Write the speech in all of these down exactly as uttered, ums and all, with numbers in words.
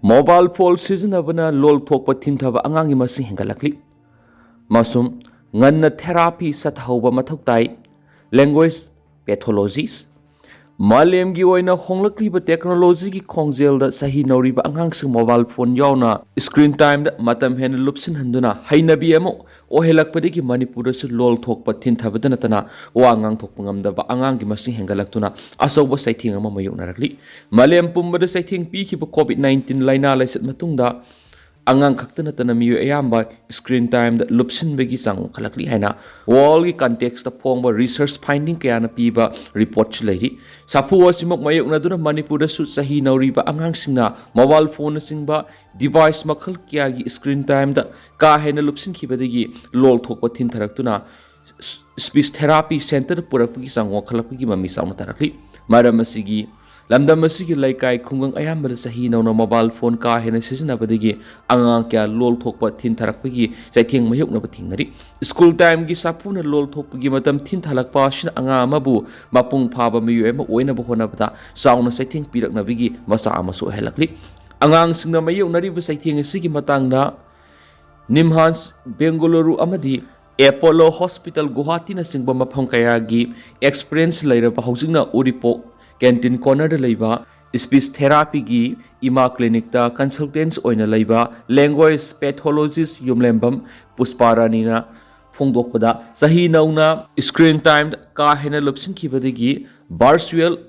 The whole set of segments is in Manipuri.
Mobile phone ꯁꯤꯖꯤꯟꯅꯕꯅ ꯂꯣꯜ ꯊꯣꯛꯄ ꯊꯤꯟꯊꯕ ꯑꯉꯥꯡꯒꯤ ꯃꯁꯤꯡ ꯍꯦꯟꯒꯠꯂꯛꯂꯤ꯫ ꯑꯃꯁꯨꯡ ꯉꯟꯅ therapy ꯆꯠꯊꯍꯧꯕ ꯃꯊꯧ ꯇꯥꯏ꯫ Language pathologies꯫ ꯃꯥꯂꯦꯝꯒꯤ ꯑꯣꯏꯅ ꯍꯣꯡꯂꯛꯂꯤꯕ technology ꯒꯤ ꯈꯣꯡꯖꯦꯜꯗ ꯆꯍꯤ ꯅꯧꯔꯤꯕ ꯑꯉꯥꯡꯁꯤꯡ mobile phone ꯌꯥꯎꯅ screen time ꯗ ꯃꯇꯝ ꯍꯦꯟꯅ ꯂꯨꯞꯁꯤꯟꯍꯟꯗꯨꯅ ꯍꯩꯅꯕꯤ ꯑꯃ ꯑꯣꯏꯍꯜꯂꯛꯄꯗꯒꯤ ꯃꯅꯤꯄꯨꯔꯗꯁꯨ ꯂꯣꯜ ꯊꯣꯛꯄ ꯊꯤꯟꯊꯕꯗ ꯅꯠꯇꯅ ꯋꯥ ꯉꯥꯡꯊꯣꯛꯄ ꯉꯝꯗꯕ ꯑꯉꯥꯡꯒꯤ ꯃꯁꯤꯡ ꯍꯦꯟꯒꯠꯂꯛꯇꯨꯅ ꯑꯆꯧꯕ ꯆꯩꯊꯦꯡ ꯑꯃ ꯃꯥꯌꯣꯛꯅꯔꯛꯂꯤ꯫ ꯃꯥꯂꯦꯝ ꯄꯨꯝꯕꯗ ꯆꯩꯊꯦꯡ ꯄꯤꯈꯤꯕ COVID nineteen ꯂꯥꯏꯅꯥ ꯂꯥꯏꯆꯠ ꯃꯇꯨꯡꯗ ꯑꯉꯥꯡ ꯈꯛꯇ ꯅꯠꯇꯅ ꯃꯤꯑꯣꯏ ꯑꯌꯥꯝꯕ screen time ꯗ ꯂꯨꯞꯁꯤꯟꯕꯒꯤ ꯆꯥꯡ ꯋꯥꯡꯈꯠꯂꯛꯂꯤ ꯍꯥꯏꯅ world ꯒꯤ context ꯇ ꯐꯣꯡꯕ research finding ꯀꯌꯥꯅ ꯄꯤꯕ report ꯁꯨ ꯂꯩꯔꯤ꯫ ꯁꯥꯐꯨ ꯑꯁꯤꯃꯛ ꯃꯥꯌꯣꯛꯅꯗꯨꯅ ꯃꯅꯤꯄꯨꯔꯗꯁꯨ ꯆꯍꯤ ꯅꯧꯔꯤꯕ ꯑꯉꯥꯡꯁꯤꯡꯅ mobile phone ꯅꯆꯤꯡꯕ device ꯃꯈꯜ ꯀꯌꯥꯒꯤ screen time ꯗ ꯀꯥ ꯍꯦꯟꯅ ꯂꯨꯞꯁꯤꯟꯈꯤꯕꯗꯒꯤ ꯂꯣꯜ ꯊꯣꯛꯄ ꯊꯤꯟꯊꯔꯛꯇꯨꯅ speech therapy centre ꯗ ꯄꯨꯔꯛꯄꯒꯤ ꯆꯥꯡ ꯋꯥꯡꯈꯠꯂꯛꯄꯒꯤ ꯃꯃꯤ ꯆꯥꯎꯅ ꯇꯥꯔꯛꯂꯤ꯫ ꯃꯔꯝ ꯑꯁꯤꯒꯤ ꯂꯝꯗꯝ ꯑꯁꯤꯒꯤ ꯂꯩꯀꯥꯏ ꯈꯨꯡꯒꯪ ꯑꯌꯥꯝꯕꯗ ꯆꯍꯤ ꯅꯧꯅ mobile phone ꯀꯥ ꯍꯦꯟꯅ ꯁꯤꯖꯤꯟꯅꯕꯗꯒꯤ ꯑꯉꯥꯡ ꯀꯌꯥ ꯂꯣꯜ ꯊꯣꯛꯄ ꯊꯤꯟꯊꯔꯛꯄꯒꯤ ꯆꯩꯊꯦꯡ ꯃꯥꯌꯣꯛꯅꯕ ꯊꯦꯡꯅꯔꯤ꯫ School time ꯒꯤ ꯁꯥꯐꯨꯅ ꯂꯣꯜ ꯊꯣꯛꯄꯒꯤ ꯃꯇꯝ ꯊꯤꯟꯊꯍꯜꯂꯛꯄ ꯑꯁꯤꯅ ꯑꯉꯥꯡ ꯑꯃꯕꯨ ꯃꯄꯨꯡ ꯐꯥꯕ ꯃꯤꯑꯣꯏ ꯑꯃ ꯑꯣꯏꯅꯕ ꯍꯣꯠꯅꯕꯗ ꯆꯥꯎꯅ ꯆꯩꯊꯦꯡ ꯄꯤꯔꯛꯅꯕꯒꯤ ꯃꯆꯥꯛ ꯑꯃꯁꯨ ꯑꯣꯏꯍꯜꯂꯛꯂꯤ꯫ ꯑꯉꯥꯡꯁꯤꯡꯅ ꯃꯥꯌꯣꯛꯅꯔꯤꯕ ꯆꯩꯊꯦꯡ ꯑꯁꯤꯒꯤ ꯃꯇꯥꯡꯗ NIMHANS Bengaluru ꯑꯃꯗꯤ Apollo Hospital Guwahati ꯅꯆꯤꯡꯕ ꯃꯐꯝ ꯀꯌꯥꯒꯤ experience ꯂꯩꯔꯕ, ꯍꯧꯖꯤꯛꯅ ꯎꯔꯤꯄꯣꯛ Canteen Corner ꯗ ꯂꯩꯕ speech therapy ꯒꯤ ꯏꯃꯥ clinic ꯇ consultants ꯑꯣꯏꯅ ꯂꯩꯕ language pathologist ꯌꯨꯝꯂꯦꯝꯕꯝ ꯄꯨꯁꯄꯥꯔꯥꯅꯤꯅ ꯐꯣꯡꯗꯣꯛꯄꯗ, ꯆꯍꯤ ꯅꯧꯅ screen time ꯗ ꯀꯥ ꯍꯦꯟꯅ ꯂꯨꯞꯁꯤꯟꯈꯤꯕꯗꯒꯤ virtual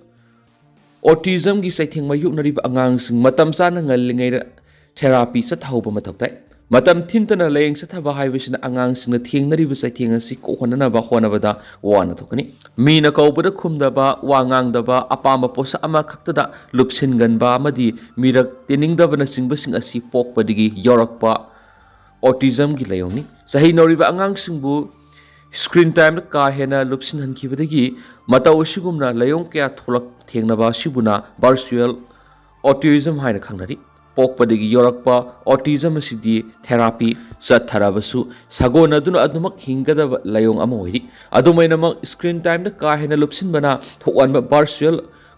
autism ꯒꯤ ꯆꯩꯊꯦꯡ ꯃꯥꯌꯣꯛꯅꯔꯤꯕ ꯑꯉꯥꯡꯁꯤꯡ ꯃꯇꯝ ꯆꯥꯅ ꯉꯜꯂꯤꯉꯩꯗ therapy ꯆꯠꯊꯍꯧꯕ ꯃꯊꯧ ꯇꯥꯏ꯫ ꯃꯇꯝ ꯊꯤꯟꯊꯅ ꯂꯥꯌꯦꯡ ꯆꯠꯊꯕ ꯍꯥꯏꯕꯁꯤꯅ ꯑꯉꯥꯡꯁꯤꯡꯅ ꯊꯦꯡꯅꯔꯤꯕ ꯆꯩꯊꯦꯡ ꯑꯁꯤ ꯀꯣꯛꯍꯟꯅꯅꯕ ꯍꯣꯠꯅꯕꯗ ꯋꯥꯅ ꯊꯣꯛꯀꯅꯤ꯫ ꯃꯤꯅ ꯀꯧꯕꯗ ꯈꯨꯝꯗꯕ, ꯋꯥ ꯉꯥꯡꯗꯕ, ꯑꯄꯥꯝꯕ ꯄꯣꯠꯁꯛ ꯑꯃꯈꯛꯇꯗ ꯂꯨꯞꯁꯤꯟꯒꯟꯕ ꯑꯃꯗꯤ ꯃꯤꯔꯛ ꯇꯤꯟꯅꯤꯡꯗꯕꯅꯆꯤꯡꯕꯁꯤꯡ ꯑꯁꯤ ꯄꯣꯛꯄꯗꯒꯤ ꯌꯥꯎꯔꯛꯄ autism ꯒꯤ ꯂꯥꯏꯑꯣꯡꯅꯤ꯫ ꯆꯍꯤ ꯅꯧꯔꯤꯕ ꯑꯉꯥꯡꯁꯤꯡꯕꯨ screen time ꯗ ꯀꯥ ꯍꯦꯟꯅ ꯂꯨꯞꯁꯤꯟꯍꯟꯈꯤꯕꯗꯒꯤ ꯃꯇꯧ ꯑꯁꯤꯒꯨꯝꯅ ꯂꯥꯏꯑꯣꯡ ꯀꯌꯥ ꯊꯣꯛꯂꯛ ꯊꯦꯡꯅꯕ ꯑꯁꯤꯕꯨꯅ virtual autism ꯍꯥꯏꯅ ꯈꯪꯅꯔꯤ꯫ ꯄꯣꯛꯄꯗꯒꯤ ꯌꯥꯎꯔꯛꯄ autism ꯑꯁꯤꯗꯤ therapy ꯆꯠꯊꯔꯕꯁꯨ ꯁꯥꯒꯣꯟꯅꯗꯨꯅ ꯑꯗꯨꯃꯛ ꯍꯤꯡꯒꯗꯕ ꯂꯥꯏꯑꯣꯡ ꯑꯃ ꯑꯣꯏꯔꯤ꯫ ꯑꯗꯨꯝ ꯑꯣꯏꯅꯃꯛ, screen time ꯗ ꯀꯥ ꯍꯦꯟꯅ ꯂꯨꯞꯁꯤꯟꯕꯅ ꯊꯣꯛꯍꯟꯕ virtual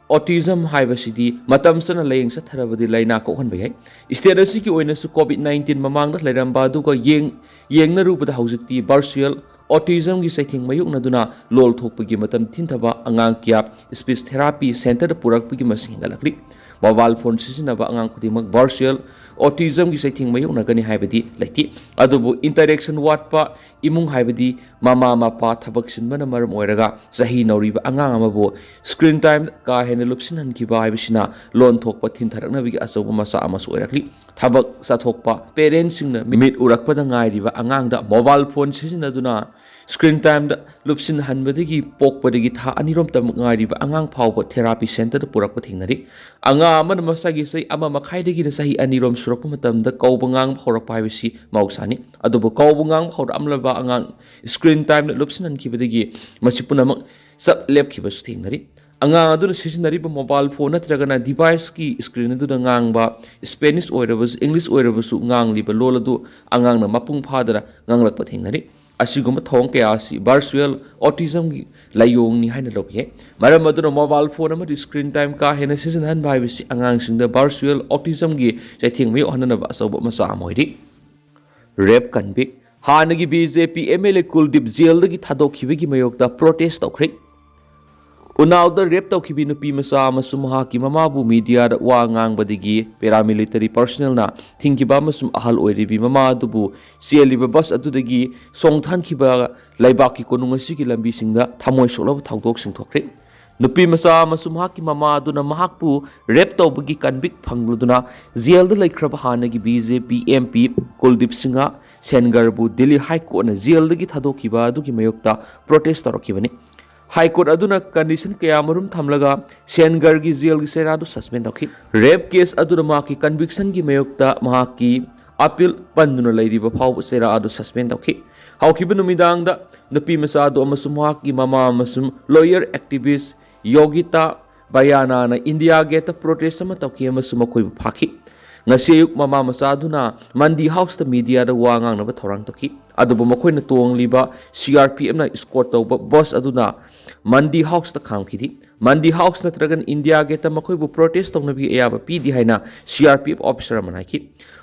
ꯑꯣꯇꯤꯖꯝ ꯍꯥꯏꯕꯁꯤꯗꯤ ꯃꯇꯝ ꯆꯥꯅ ꯂꯥꯌꯦꯡ ꯆꯠꯊꯔꯕꯗꯤ ꯂꯥꯏꯅꯥ ꯀꯣꯛꯍꯟꯕ ꯌꯥꯏ꯫ ꯏꯁꯇꯦꯠ ꯑꯁꯤꯒꯤ ꯑꯣꯏꯅꯁꯨ ꯀꯣꯚꯤꯗ ꯅꯥꯏꯟꯇꯤꯟ ꯃꯃꯥꯡꯗ ꯂꯩꯔꯝꯕ ꯑꯗꯨꯒ ꯌꯦꯡ-, ꯌꯦꯡꯅꯔꯨꯕꯗ ꯍꯧꯖꯤꯛꯇꯤ ꯚꯔꯆꯨꯋꯦꯜ ꯑꯣꯇꯤꯖꯝꯒꯤ ꯆꯩꯊꯦꯡ ꯃꯥꯌꯣꯛꯅꯗꯨꯅ ꯂꯣꯜ ꯊꯣꯛꯄꯒꯤ ꯃꯇꯝ ꯊꯤꯟꯊꯕ ꯑꯉꯥꯡ ꯀꯌꯥ ꯁ꯭ꯄꯤꯆ ꯊꯦꯔꯥꯄꯤ ꯁꯦꯟꯇꯔꯗ ꯄꯨꯔꯛꯄꯒꯤ ꯃꯁꯤꯡ ꯍꯦꯟꯒꯠꯂꯛꯂꯤ꯫ ꯃꯣꯕꯥꯏꯜ ꯐꯣꯟ ꯁꯤꯖꯤꯟꯅꯕ ꯑꯉꯥꯡ ꯈꯨꯗꯤꯡꯃꯛ ꯚꯔꯆꯨꯋꯦꯜ ꯑꯣꯇꯤꯖꯝꯒꯤ ꯆꯩꯊꯦꯡ ꯃꯥꯌꯣꯛꯅꯒꯅꯤ ꯍꯥꯏꯕꯗꯤ ꯂꯩꯇꯦ꯫ ꯑꯗꯨꯕꯨ ꯏꯟꯇꯔꯦꯛꯁꯟ ꯋꯥꯠꯄ ꯏꯃꯨꯡ, ꯍꯥꯏꯕꯗꯤ ꯃꯃꯥ ꯃꯄꯥ ꯊꯕꯛ ꯆꯤꯟꯕꯅ ꯃꯔꯝ ꯑꯣꯏꯔꯒ ꯆꯍꯤ ꯅꯧꯔꯤꯕ ꯑꯉꯥꯡ ꯑꯃꯕꯨ ꯁ꯭ꯀ꯭ꯔꯤꯟ ꯇꯥꯏꯝ ꯀꯥ ꯍꯦꯟꯅ ꯂꯨꯞꯁꯤꯟꯍꯟꯈꯤꯕ ꯍꯥꯏꯕꯁꯤꯅ ꯂꯣꯟ ꯊꯣꯛꯄ ꯊꯤꯟꯊꯔꯛꯅꯕꯒꯤ ꯑꯆꯧꯕ ꯃꯆꯥꯛ ꯑꯃꯁꯨ ꯑꯣꯏꯔꯛꯂꯤ꯫ ꯊꯕꯛ ꯆꯠꯊꯣꯛꯄ ꯄꯦꯔꯦꯟꯁꯁꯤꯡꯅ ꯃꯤꯠ ꯎꯔꯛꯄꯗ ꯉꯥꯏꯔꯤꯕ ꯑꯉꯥꯡꯗ ꯃꯣꯕꯥꯏꯜ ꯐꯣꯟ ꯁꯤꯖꯤꯟꯅꯗꯨꯅ ꯁ꯭ꯀ꯭ꯔꯤꯟ ꯇꯥꯏꯝꯗ ꯂꯨꯞꯁꯤꯟꯍꯟꯕꯗꯒꯤ ꯄꯣꯛꯄꯗꯒꯤ ꯊꯥ ꯑꯅꯤꯔꯣꯝꯇꯃꯛ ꯉꯥꯏꯔꯤꯕ ꯑꯉꯥꯡ ꯐꯥꯎꯕ ꯊꯦꯔꯥꯄꯤ ꯁꯦꯟꯇꯔꯗ ꯄꯨꯔꯛꯄ ꯊꯦꯡꯅꯔꯤ꯫ ꯑꯉꯥꯡ ꯑꯃꯅ ꯃꯁꯥꯒꯤ ꯆꯍꯤ ꯑꯃ ꯃꯈꯥꯏꯗꯒꯤꯅ ꯆꯍꯤ ꯑꯅꯤꯔꯣꯝ ꯁꯨꯔꯛꯄ ꯃꯇꯝꯗ ꯀꯧꯕ ꯉꯥꯡꯕ ꯍꯧꯔꯛꯄ ꯍꯥꯏꯕꯁꯤ ꯃꯍꯧꯁꯥꯅꯤ꯫ ꯑꯗꯨꯕꯨ ꯀꯧꯕ ꯉꯥꯡꯕ ꯍꯧꯔꯛꯂꯕ ꯑꯉꯥꯡ ꯁ꯭ꯀ꯭ꯔꯤꯟ ꯇꯥꯏꯝꯗ ꯂꯨꯞꯁꯤꯟꯍꯟꯈꯤꯕꯗꯒꯤ ꯃꯁꯤ ꯄꯨꯝꯅꯃꯛ ꯆꯞ ꯂꯦꯞꯈꯤꯕꯁꯨ ꯊꯦꯡꯅꯔꯤ꯫ ꯑꯉꯥꯡ ꯑꯗꯨꯅ ꯁꯤꯖꯤꯟꯅꯔꯤꯕ ꯃꯣꯕꯥꯏꯜ ꯐꯣꯟ ꯅꯠꯇ꯭ꯔꯒꯅ ꯗꯤꯚꯥꯏꯁꯀꯤ ꯁ꯭ꯀ꯭ꯔꯤꯟ ꯑꯗꯨꯗ ꯉꯥꯡꯕ ꯏꯁꯄꯦꯅꯤꯁ ꯑꯣꯏꯔꯕꯁꯨ, ꯏꯪꯂꯤꯁ ꯑꯣꯏꯔꯕꯁꯨ ꯉꯥꯡꯂꯤꯕ ꯂꯣꯜ ꯑꯗꯨ ꯑꯉꯥꯡꯅ ꯃꯄꯨꯡ ꯐꯥꯗꯅ ꯉꯥꯡꯂꯛꯄ ꯊꯦꯡꯅꯔꯤ꯫ ꯑꯁꯤꯒꯨꯝꯕ ꯊꯧꯑꯣꯡ ꯀꯌꯥ ꯑꯁꯤ ꯚꯔꯆꯨꯋꯦꯜ ꯑꯣꯇꯤꯖꯝꯒꯤ ꯂꯥꯏꯑꯣꯡꯅꯤ ꯍꯥꯏꯅ ꯂꯧꯕ ꯌꯥꯏ꯫ ꯃꯔꯝ ꯑꯗꯨꯅ ꯃꯣꯕꯥꯏꯜ ꯐꯣꯟ ꯑꯃꯗꯤ ꯁ꯭ꯀ꯭ꯔꯤꯟ ꯇꯥꯏꯝ ꯀꯥ ꯍꯦꯟꯅ ꯁꯤꯖꯤꯟꯅꯍꯟꯕ ꯍꯥꯏꯕꯁꯤ ꯑꯉꯥꯡꯁꯤꯡꯗ ꯚꯔꯆꯨꯋꯦꯜ ꯑꯣꯇꯤꯖꯝꯒꯤ ꯆꯩꯊꯦꯡ ꯃꯥꯌꯣꯛꯍꯟꯅꯅꯕ ꯑꯆꯧꯕ ꯃꯆꯥꯛ ꯑꯃ ꯑꯣꯏꯔꯤ꯫ Rape convict. ꯍꯥꯟꯅꯒꯤ B J P M L A Kuldeep ꯖꯦꯜꯗꯒꯤ ꯊꯥꯗꯣꯛꯈꯤꯕꯒꯤ ꯃꯥꯌꯣꯛꯇ ꯄ꯭ꯔꯣꯇꯦꯁ ꯇꯧꯈ꯭ꯔꯦ꯫ ꯎꯅꯥꯎꯗ ꯔꯦꯞ ꯇꯧꯈꯤꯕꯤ ꯅꯨꯄꯤ ꯃꯆꯥ ꯑꯃꯁꯨꯡ ꯃꯍꯥꯛꯀꯤ ꯃꯃꯥꯕꯨ ꯃꯤꯗꯤꯌꯥꯗ ꯋꯥ ꯉꯥꯡꯕꯗꯒꯤ ꯄꯦꯔꯥꯃꯤꯂꯤꯇꯔꯤ ꯄꯔꯁꯅꯦꯜꯅ ꯊꯤꯡꯈꯤꯕ ꯑꯃꯁꯨꯡ ꯑꯍꯜ ꯑꯣꯏꯔꯤꯕꯤ ꯃꯃꯥ ꯑꯗꯨꯕꯨ ꯆꯦꯜꯂꯤꯕ ꯕꯁ ꯑꯗꯨꯗꯒꯤ ꯆꯣꯡꯊꯍꯟꯈꯤꯕ ꯂꯩꯕꯥꯛꯀꯤ ꯀꯣꯅꯨꯡ ꯑꯁꯤꯒꯤ ꯂꯝꯕꯤꯁꯤꯡꯗ ꯊꯃꯣꯏ ꯁꯣꯛꯂꯕ ꯊꯧꯗꯣꯛꯁꯤꯡ ꯊꯣꯛꯈ꯭ꯔꯦ꯫ ꯅꯨꯄꯤ ꯃꯆꯥ ꯑꯃꯁꯨꯡ ꯃꯍꯥꯛꯀꯤ ꯃꯃꯥ ꯑꯗꯨꯅ ꯃꯍꯥꯛꯄꯨ ꯔꯦꯞ ꯇꯧꯕꯒꯤ ꯀꯟꯚꯤꯛ ꯐꯪꯂꯗꯨꯅ ꯖꯦꯜꯗ ꯂꯩꯈ꯭ꯔꯕ ꯍꯥꯟꯅꯒꯤ ꯕꯤ ꯖꯦ ꯄꯤ ꯑꯦꯝ ꯄꯤ ꯀꯨꯜꯗꯤꯞ ꯁꯤꯡꯍ ꯁꯦꯟꯒꯔꯕꯨ ꯗꯤꯜꯂꯤ ꯍꯥꯏ ꯀꯣꯔꯠꯅ ꯖꯦꯜꯗꯒꯤ ꯊꯥꯗꯣꯛꯈꯤꯕ ꯑꯗꯨꯒꯤ ꯃꯥꯌꯣꯛꯇ ꯄ꯭ꯔꯣꯇꯦꯁ ꯇꯧꯔꯛꯈꯤꯕꯅꯤ꯫ ꯍꯥꯏ ꯀꯣꯔꯠ ꯑꯗꯨꯅ ꯀꯟꯗꯤꯁꯟ ꯀꯌꯥꯃꯔꯨꯝ ꯊꯝꯂꯒ ꯁꯦꯟꯒꯔꯒꯤ ꯖꯦꯜꯒꯤ ꯆꯩꯔꯥ ꯑꯗꯨ ꯁꯁꯄꯦꯟ ꯇꯧꯈꯤ꯫ ꯔꯦꯞ ꯀꯦꯁ ꯑꯗꯨꯗ ꯃꯍꯥꯛꯀꯤ ꯀꯟꯚꯤꯛꯁꯟꯒꯤ ꯃꯥꯌꯣꯛꯇ ꯃꯍꯥꯛꯀꯤ ꯑꯄꯤꯜ ꯄꯟꯗꯨꯅ ꯂꯩꯔꯤꯕ ꯐꯥꯎꯕ ꯆꯩꯔꯥ ꯑꯗꯨ ꯁꯁꯄꯦꯟ ꯇꯧꯈꯤ꯫ ꯍꯧꯈꯤꯕ ꯅꯨꯃꯤꯗꯥꯡꯗ ꯅꯨꯄꯤ ꯃꯆꯥ ꯑꯗꯨ ꯑꯃꯁꯨꯡ ꯃꯍꯥꯛꯀꯤ ꯃꯃꯥ ꯑꯃꯁꯨꯡ ꯂꯣꯌꯔ ꯑꯦꯛꯇꯤꯚꯤꯁ ꯌꯣꯒꯤꯇꯥ ꯕꯌꯥꯅꯥꯅ ꯏꯟꯗꯤꯌꯥ ꯒꯦꯠꯇ ꯄ꯭ꯔꯣꯇꯦꯁ ꯑꯃ ꯇꯧꯈꯤ ꯑꯃꯁꯨꯡ ꯃꯈꯣꯏꯕꯨ ꯐꯥꯈꯤ꯫ ꯉꯁꯤ ꯑꯌꯨꯛ ꯃꯃꯥ ꯃꯆꯥ ꯑꯗꯨꯅ ꯃꯟꯗꯤ ꯍꯥꯎꯁꯇ ꯃꯤꯗꯤꯌꯥꯗ ꯋꯥ ꯉꯥꯡꯅꯕ ꯊꯧꯔꯥꯡ ꯇꯧꯈꯤ꯫ ꯑꯗꯨꯕꯨ ꯃꯈꯣꯏꯅ ꯇꯣꯡꯂꯤꯕ ꯁꯤ ꯑꯥꯔ ꯄꯤ ꯑꯦꯐꯅ ꯏꯁꯀꯣꯔꯠ ꯇꯧꯕ ꯕꯁ ꯑꯗꯨꯅ ꯃꯟꯗꯤ ꯍꯥꯎꯁꯇ ꯈꯥꯝꯈꯤꯗꯦ꯫ ꯃꯟꯗꯤ ꯍꯥꯎꯁ ꯅꯠꯇ꯭ꯔꯒꯅ ꯏꯟꯗꯤꯌꯥ ꯒꯦꯠꯇ ꯃꯈꯣꯏꯕꯨ ꯄ꯭ꯔꯣꯇꯦꯁ ꯇꯧꯅꯕꯒꯤ ꯑꯌꯥꯕ ꯄꯤꯗꯦ ꯍꯥꯏꯅ C R P F officer ꯑꯃꯅ ꯍꯥꯏꯈꯤ꯫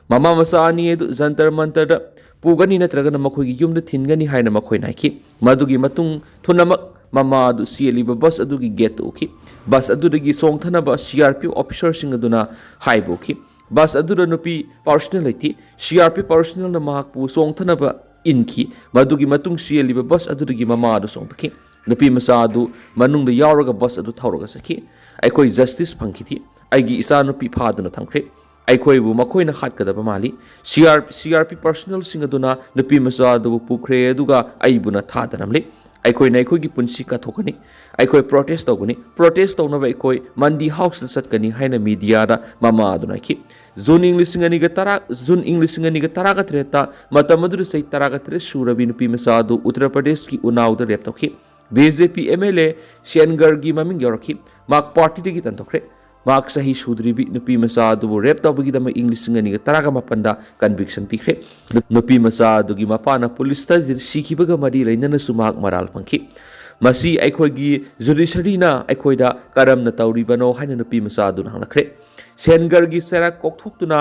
ꯃꯃꯥ ꯃꯆꯥ ꯑꯅꯤ ꯑꯗꯨ ꯖꯟꯇꯔ ꯃꯟꯇꯔꯗ ꯄꯨꯒꯅꯤ ꯅꯠꯇ꯭ꯔꯒꯅ ꯃꯈꯣꯏꯒꯤ ꯌꯨꯝꯗ ꯊꯤꯟꯒꯅꯤ ꯍꯥꯏꯅ ꯃꯈꯣꯏꯅ ꯍꯥꯏꯈꯤ꯫ ꯃꯗꯨꯒꯤ ꯃꯇꯨꯡ ꯊꯨꯅꯃꯛ ꯃꯃꯥ ꯑꯗꯨ ꯆꯦꯜꯂꯤꯕ ꯕꯁ ꯑꯗꯨꯒꯤ ꯒꯦꯠꯇ ꯎꯈꯤ꯫ ꯕꯁ ꯑꯗꯨꯗꯒꯤ ꯆꯣꯡꯊꯅꯕ ꯁꯤ ꯑꯥꯔ ꯄꯤ ꯑꯦꯐ ꯑꯣꯐꯤꯁꯔꯁꯤꯡ ꯑꯗꯨꯅ ꯍꯥꯏꯕ ꯎꯈꯤ꯫ ꯕꯁ ꯑꯗꯨꯗ ꯅꯨꯄꯤ ꯄꯥꯔꯁꯣꯅꯦꯜ ꯂꯩꯇꯦ꯫ ꯁꯤ ꯑꯥꯔ ꯄꯤ ꯑꯦꯐ ꯄꯥꯔꯁꯣꯅꯦꯜꯅ ꯃꯍꯥꯛꯄꯨ ꯆꯣꯡꯊꯅꯕ ꯏꯟꯈꯤ꯫ ꯃꯗꯨꯒꯤ ꯃꯇꯨꯡ ꯆꯦꯜꯂꯤꯕ ꯕꯁ ꯑꯗꯨꯗꯒꯤ ꯃꯃꯥ ꯑꯗꯨ ꯆꯣꯡꯊꯈꯤ꯫ ꯅꯨꯄꯤ ꯃꯆꯥ ꯑꯗꯨ ꯃꯅꯨꯡꯗ ꯌꯥꯎꯔꯒ ꯕꯁ ꯑꯗꯨ ꯊꯧꯔꯒ ꯆꯠꯈꯤ꯫ ꯑꯩꯈꯣꯏ ꯖꯁꯇꯤꯁ ꯐꯪꯈꯤꯗꯦ꯫ ꯑꯩꯒꯤ ꯏꯆꯥꯅꯨꯄꯤ ꯐꯥꯗꯨꯅ ꯊꯝꯈ꯭ꯔꯦ꯫ ꯑꯩꯈꯣꯏꯕꯨ ꯃꯈꯣꯏꯅ ꯍꯥꯠꯀꯗꯕ ꯃꯥꯜꯂꯤ꯫ C R, C R P ꯄꯥꯔꯁꯣꯅꯦꯜꯁꯤꯡ ꯑꯗꯨꯅ ꯅꯨꯄꯤ ꯃꯆꯥ ꯑꯗꯨꯕꯨ ꯄꯨꯈ꯭ꯔꯦ ꯑꯗꯨꯒ ꯑꯩꯕꯨꯅ ꯊꯥꯗ ꯅꯝꯂꯤ꯫ ꯑꯩꯈꯣꯏꯅ ꯑꯩꯈꯣꯏꯒꯤ ꯄꯨꯟꯁꯤ ꯀꯠꯊꯣꯛꯀꯅꯤ꯫ ꯑꯩꯈꯣꯏ ꯄ꯭ꯔꯣꯇꯦꯁ ꯇꯧꯒꯅꯤ꯫ ꯄ꯭ꯔꯣꯇꯦꯁ ꯇꯧꯅꯕ ꯑꯩꯈꯣꯏ ꯃꯟꯗꯤ ꯍꯥꯎꯁꯇ ꯆꯠꯀꯅꯤ ꯍꯥꯏꯅ ꯃꯤꯗꯤꯌꯥꯗ ꯃꯃꯥ ꯑꯗꯨꯅ ꯍꯥꯏꯈꯤ꯫ ꯖꯨꯟ ꯏꯪ ꯂꯤꯁꯤꯡ ꯑꯅꯤꯒ ꯇꯔꯥ, ꯖꯨꯟ ꯏꯪ ꯂꯤꯁꯤꯡ ꯑꯅꯤꯒ ꯇꯔꯥꯒ ꯇꯔꯦꯠꯇ, ꯃꯇꯝ ꯑꯗꯨꯗ ꯆꯍꯤ ꯇꯔꯥꯒ ꯇꯔꯦꯠ ꯁꯨꯔꯕꯤ ꯅꯨꯄꯤ ꯃꯆꯥ ꯑꯗꯨ ꯎꯠꯇꯔ ꯄ꯭ꯔꯗꯦꯁꯀꯤ ꯎꯅꯥꯎꯗ ꯔꯦꯞ ꯇꯧꯈꯤ꯫ ꯕꯤ ꯖꯦ ꯄꯤ ꯑꯦꯝ ꯑꯦꯜ ꯑꯦ ꯁꯦꯟꯒꯔꯒꯤ ꯃꯃꯤꯡ ꯌꯥꯎꯔꯛꯈꯤ꯫ ꯃꯍꯥꯛ ꯄꯥꯔꯇꯤꯗꯒꯤ ꯇꯥꯟꯊꯣꯛꯈ꯭ꯔꯦ꯫ ꯃꯍꯥꯛ ꯆꯍꯤ ꯁꯨꯗ꯭ꯔꯤꯕꯤ ꯅꯨꯄꯤ ꯃꯆꯥ ꯑꯗꯨꯕꯨ ꯔꯦꯞ ꯇꯧꯕꯒꯤꯗꯃꯛ ꯏꯪ ꯂꯤꯁꯤꯡ ꯑꯅꯤꯒ ꯇꯔꯥꯒ ꯃꯥꯄꯟꯗ ꯀꯟꯚꯤꯛꯁꯟ ꯄꯤꯈ꯭ꯔꯦ꯫ ꯅꯨꯄꯤ ꯃꯆꯥ ꯑꯗꯨꯒꯤ ꯃꯄꯥꯅ ꯄꯨꯂꯤꯁꯇ ꯁꯤꯈꯤꯕꯒ ꯃꯔꯤ ꯂꯩꯅꯅꯁꯨ ꯃꯍꯥꯛ ꯃꯔꯥꯜ ꯐꯪꯈꯤ꯫ ꯃꯁꯤ ꯑꯩꯈꯣꯏꯒꯤ ꯖꯨꯗꯤꯁꯔꯤꯅ ꯑꯩꯈꯣꯏꯗ ꯀꯔꯝꯅ ꯇꯧꯔꯤꯕꯅꯣ ꯍꯥꯏꯅ ꯅꯨꯄꯤ ꯃꯆꯥ ꯑꯗꯨꯅ ꯍꯪꯂꯛꯈ꯭ꯔꯦ꯫ ꯁꯦꯟꯒꯔꯒꯤ ꯆꯩꯔꯥꯛ ꯀꯣꯛꯊꯣꯛꯇꯨꯅ